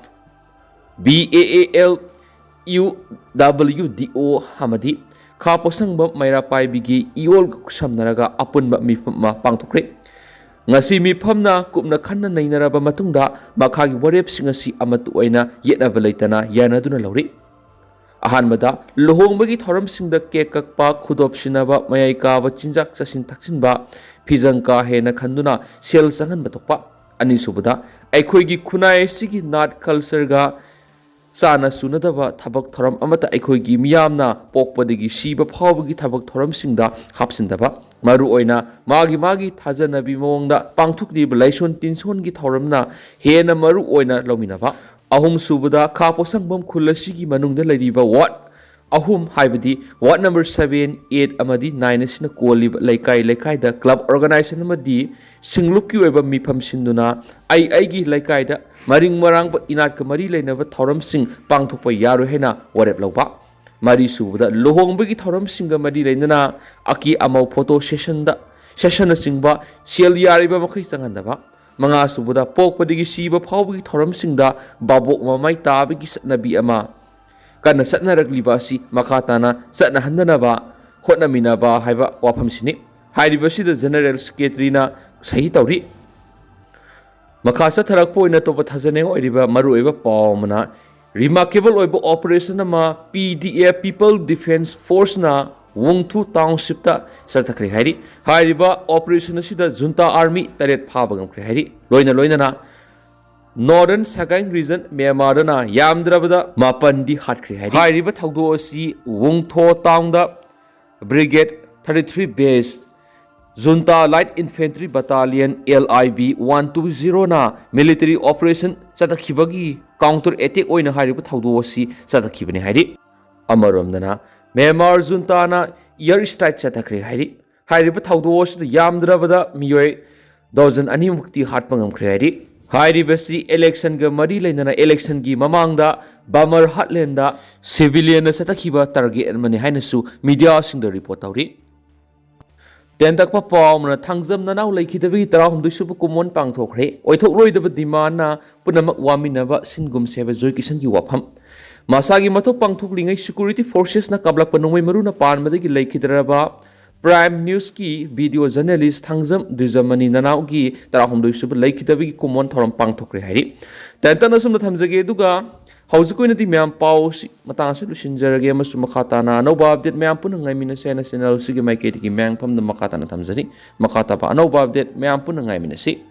B A A L U W D O ꯑꯃꯗꯤ ꯈꯥ ꯄꯣꯁꯪꯕꯝ ꯃꯩꯔꯥ ꯄꯥꯏꯕꯤꯒꯤ ꯏꯌꯣꯜꯒ ꯈꯨꯠꯁꯝꯅꯔꯒ ꯑꯄꯨꯟꯕ ꯃꯤꯐꯝ ꯑꯃ ꯄꯥꯡꯊꯣꯛꯈ꯭ꯔꯦ꯫ ꯉꯁꯤ ꯃꯤꯐꯝꯅ ꯀꯨꯞꯅ ꯈꯟꯅ ꯅꯩꯅꯔꯕ ꯃꯇꯨꯡꯗ ꯃꯈꯥꯒꯤ ꯋꯥꯔꯦꯞꯁꯤꯡ ꯑꯁꯤ ꯑꯃꯠꯇ ꯑꯣꯏꯅ ꯌꯦꯠꯅꯕ ꯂꯩꯇꯅ ꯌꯥꯅꯗꯨꯅ ꯂꯧꯔꯤ꯫ ꯑꯍꯥꯟꯕꯗ, ꯂꯨꯍꯣꯡꯕꯒꯤ ꯊꯧꯔꯝꯁꯤꯡꯗ ꯀꯦꯛ ꯀꯛꯄ, ꯈꯨꯗꯣꯞ ꯁꯤꯟꯅꯕ, ꯃꯌꯥꯏ ꯀꯥꯕ ꯆꯤꯟꯖꯥꯛ ꯆꯥꯁꯤꯟ ꯊꯛꯆꯤꯟꯕ, ꯐꯤꯖꯪ ꯀꯥ ꯍꯦꯟꯅ ꯈꯟꯗꯨꯅ ꯁꯦꯜ ꯆꯪꯍꯟꯕ ꯊꯣꯛꯄ꯫ ꯑꯅꯤꯁꯨꯕꯗ, ꯑꯩꯈꯣꯏꯒꯤ ꯈꯨꯟꯅꯥꯏ ꯑꯁꯤꯒꯤ ꯅꯥꯠ culture ꯒ ꯆꯥꯅ ꯁꯨꯅꯗꯕ ꯊꯕꯛ ꯊꯧꯔꯝ ꯑꯃꯠꯇ ꯑꯩꯈꯣꯏꯒꯤ ꯃꯤꯌꯥꯝꯅ ꯄꯣꯛꯄꯗꯒꯤ ꯁꯤꯕ ꯐꯥꯎꯕꯒꯤ ꯊꯕꯛ ꯊꯧꯔꯝꯁꯤꯡꯗ ꯍꯥꯞꯆꯤꯟꯗꯕ꯫ ꯃꯔꯨꯑꯣꯏꯅ ꯃꯥꯒꯤ ꯃꯥꯒꯤ ꯊꯥꯖꯅꯕꯤ ꯃꯑꯣꯡꯗ ꯄꯥꯡꯊꯣꯛꯂꯤꯕ ꯂꯥꯏꯁꯣꯟ ꯇꯤꯟꯁꯣꯟꯒꯤ ꯊꯧꯔꯝꯅ ꯍꯦꯟꯅ ꯃꯔꯨ ꯑꯣꯏꯅ ꯂꯧꯃꯤꯟꯅꯕ꯫ ꯑꯍꯨꯝꯁꯨꯕꯗ, ꯈꯥ ꯄꯣꯠꯁꯪꯕꯝ ꯈꯨꯜ ꯑꯁꯤꯒꯤ ꯃꯅꯨꯡꯗ ꯂꯩꯔꯤꯕ ward ꯑꯍꯨꯝ, ꯍꯥꯏꯕꯗꯤ ward number seven, eight ꯑꯃꯗꯤ nine ꯑꯁꯤꯅ ꯀꯣꯜꯂꯤꯕ ꯂꯩꯀꯥꯏ ꯂꯩꯀꯥꯏꯗ club organization ꯑꯃꯗꯤ ꯁꯤꯡꯂꯨꯞꯀꯤ ꯑꯣꯏꯕ ꯃꯤꯐꯝ ꯁꯤꯟꯗꯨꯅ ꯑꯩ ꯑꯩꯒꯤ ꯂꯩꯀꯥꯏꯗ ꯃꯔꯤꯡ ꯃꯔꯥꯡꯕ ꯏꯅꯥꯠꯀ ꯃꯔꯤ ꯂꯩꯅꯕ ꯊꯧꯔꯝꯁꯤꯡ ꯄꯥꯡꯊꯣꯛꯄ ꯌꯥꯔꯣꯏ ꯍꯥꯏꯅ ꯋꯥꯔꯦꯞ ꯂꯧꯕ꯫ ꯃꯔꯤꯁꯨꯕꯗ, ꯂꯨꯍꯣꯡꯕꯒꯤ ꯊꯧꯔꯝꯁꯤꯡꯒ ꯃꯔꯤ ꯂꯩꯅꯅ ꯑꯀꯦ ꯑꯃꯧ photo session ꯗ, session ꯅꯆꯤꯡꯕ ꯁꯦꯜ ꯌꯥꯔꯤꯕ ꯃꯈꯩ ꯆꯪꯍꯟꯗꯕ꯫ ꯃꯉꯥꯁꯨꯕꯗ, ꯄꯣꯛꯄꯗꯒꯤ ꯁꯤꯕ ꯐꯥꯎꯕꯒꯤ ꯊꯧꯔꯝꯁꯤꯡꯗ ꯚꯥꯕꯣꯛ ꯃꯃꯥꯏ ꯇꯥꯕꯒꯤ ꯆꯠꯅꯕꯤ ꯑꯃ ꯀꯟꯅ ꯆꯠꯅꯔꯛꯂꯤꯕ ꯑꯁꯤ ꯃꯈꯥ ꯇꯥꯅ ꯆꯠꯅꯍꯟꯗꯅꯕ ꯍꯣꯠꯅꯃꯤꯟꯅꯕ ꯍꯥꯏꯕ ꯋꯥꯐꯝꯁꯤꯅꯤ꯫ ꯍꯥꯏꯔꯤꯕꯁꯤꯗ General Secretary ꯅ ꯁꯍꯤ ꯇꯧꯔꯤ꯫ ꯃꯈꯥ ꯆꯠꯊꯔꯛꯄ ꯑꯣꯏꯅ ꯑꯇꯣꯞꯄ ꯊꯥꯖꯅꯤꯡꯉꯥꯏ ꯑꯣꯏꯔꯤꯕ ꯃꯔꯨꯑꯣꯏꯕ ꯄꯥꯎ ꯑꯃꯅ, remarkable ꯑꯣꯏꯕ operation ꯑꯃ P D F People Defence Force ꯅ ꯋꯨꯡꯊꯨ township ꯇ ꯆꯠꯊꯈ꯭ꯔꯦ ꯍꯥꯏꯔꯤ꯫ ꯍꯥꯏꯔꯤꯕ operation ꯑꯁꯤꯗ junta army ꯇꯔꯦꯠ ꯐꯥꯕ ꯉꯝꯈ꯭ꯔꯦ ꯍꯥꯏꯔꯤ꯫ ꯂꯣꯏꯅ ꯂꯣꯏꯅꯅ Northern Sagaing Region Myanmar ꯗꯅ ꯌꯥꯝꯗ꯭ꯔꯕꯗ ꯃꯥꯄꯟꯗꯤ ꯍꯥꯠꯈ꯭ꯔꯦ ꯍꯥꯏꯔꯤ꯫ ꯍꯥꯏꯔꯤꯕ ꯊꯧꯗꯣꯛ ꯑꯁꯤ ꯋꯨꯡꯊꯣ town the Brigade thirty three Base, Junta Light Infantry Battalion, L I B one two zero ꯅ military operation ꯆꯠꯊꯈꯤꯕꯒꯤ counter attack ꯑꯣꯏꯅ ꯍꯥꯏꯔꯤꯕ ꯊꯧꯗꯣꯛ ꯑꯁꯤ ꯆꯠꯊꯈꯤꯕꯅꯤ ꯍꯥꯏꯔꯤ꯫ ꯑꯃꯔꯣꯝꯗꯅ, ꯃ꯭ꯌꯥꯟꯃꯥꯔ junta ꯅ air strike ꯆꯠꯊꯈ꯭ꯔꯦ ꯍꯥꯏꯔꯤ꯫ ꯍꯥꯏꯔꯤꯕ ꯊꯧꯗꯣꯛ ꯑꯁꯤꯗ ꯌꯥꯝꯗ꯭ꯔꯕꯗ ꯃꯤꯑꯣꯏ dozen ꯑꯅꯤꯃꯨꯛꯇꯤ ꯍꯥꯠꯄ ꯉꯝꯈ꯭ꯔꯦ ꯍꯥꯏꯔꯤ꯫ ꯍꯥꯏꯔꯤꯕꯁꯤ election ꯒ ꯃꯔꯤ ꯂꯩꯅꯅ election ꯒꯤ ꯃꯃꯥꯡꯗ Bamar Heartland ꯗ civilian ꯅ ꯆꯠꯊꯈꯤꯕ target ꯑꯃꯅꯤ ꯍꯥꯏꯅꯁꯨ media ꯁꯤꯡꯗ report ꯇꯧꯔꯤ꯫ ꯇꯦꯟꯇꯛꯄ ꯄꯥꯎ ꯑꯃꯅ, ꯊꯥꯡꯖꯝ ꯅꯅꯥꯎ ꯂꯩꯈꯤꯗꯕꯒꯤ ꯇꯔꯥꯍꯨꯝꯗꯣꯏ ꯁꯨꯕ ꯀꯨꯝꯑꯣꯟ ꯄꯥꯡꯊꯣꯛꯈ꯭ꯔꯦ꯫ ꯑꯣꯏꯊꯣꯛꯂꯣꯏꯗꯕ demand ꯅ ꯄꯨꯝꯅꯃꯛ ꯋꯥꯃꯤꯟꯅꯕ ꯁꯤꯟꯒꯨꯝꯁꯦ ꯍꯥꯏꯕ ꯖꯣꯏ ꯀꯤꯁꯟꯒꯤ ꯋꯥꯐꯝ꯫ ꯃꯁꯥꯒꯤ ꯃꯊꯧ ꯄꯥꯡꯊꯣꯛꯂꯤꯉꯩ security forces ꯅ ꯀꯥꯞꯂꯛꯄ ꯅꯣꯡꯃꯩ ꯃꯔꯨꯅ ꯄꯥꯟꯕꯗꯒꯤ ꯂꯩꯈꯤꯗ꯭ꯔꯕ Prime News ꯀꯤ video journalist ꯊꯥꯡꯖꯝ ꯗꯨꯖꯃꯅꯤ ꯅꯅꯥꯎꯒꯤ ꯇꯔꯥꯍꯨꯝꯗꯣꯏ ꯁꯨꯕ ꯂꯩꯈꯤꯗꯕꯒꯤ ꯀꯨꯝꯑꯣꯟ ꯊꯧꯔꯝ ꯄꯥꯡꯊꯣꯛꯈ꯭ꯔꯦ ꯍꯥꯏꯔꯤ꯫ ꯇꯦꯟꯇꯛꯅ ꯁꯨꯝꯅ ꯊꯝꯖꯒꯦ, ꯑꯗꯨꯒ ꯍꯧꯖꯤꯛꯀꯤ ꯑꯣꯏꯅꯗꯤ ꯃꯌꯥꯝ ꯄꯥꯎ ꯑꯁꯤ ꯃꯇꯥꯡ ꯑꯁꯤ ꯂꯣꯏꯁꯤꯟꯖꯔꯒꯦ ꯑꯃꯁꯨꯡ ꯃꯈꯥ ꯇꯥꯅ ꯑꯅꯧꯕ ꯑꯞꯗꯦꯠ ꯃꯌꯥꯝ ꯄꯨꯟꯅ ꯉꯥꯏꯃꯤꯟꯅꯁꯦ ꯍꯥꯏꯅ ꯆꯦꯅꯦꯜ ꯑꯁꯤꯒꯤ ꯃꯥꯏꯀꯩꯗꯒꯤ ꯃꯌꯥꯝ ꯃꯐꯝꯗ ꯃꯈꯥ ꯇꯥꯅ ꯊꯝꯖꯔꯤ꯫ ꯃꯈꯥ ꯇꯥꯕ ꯑꯅꯧꯕ ꯑꯞꯗꯦꯠ ꯃꯌꯥꯝ ꯄꯨꯟꯅ ꯉꯥꯏꯃꯤꯟꯅꯁꯤ꯫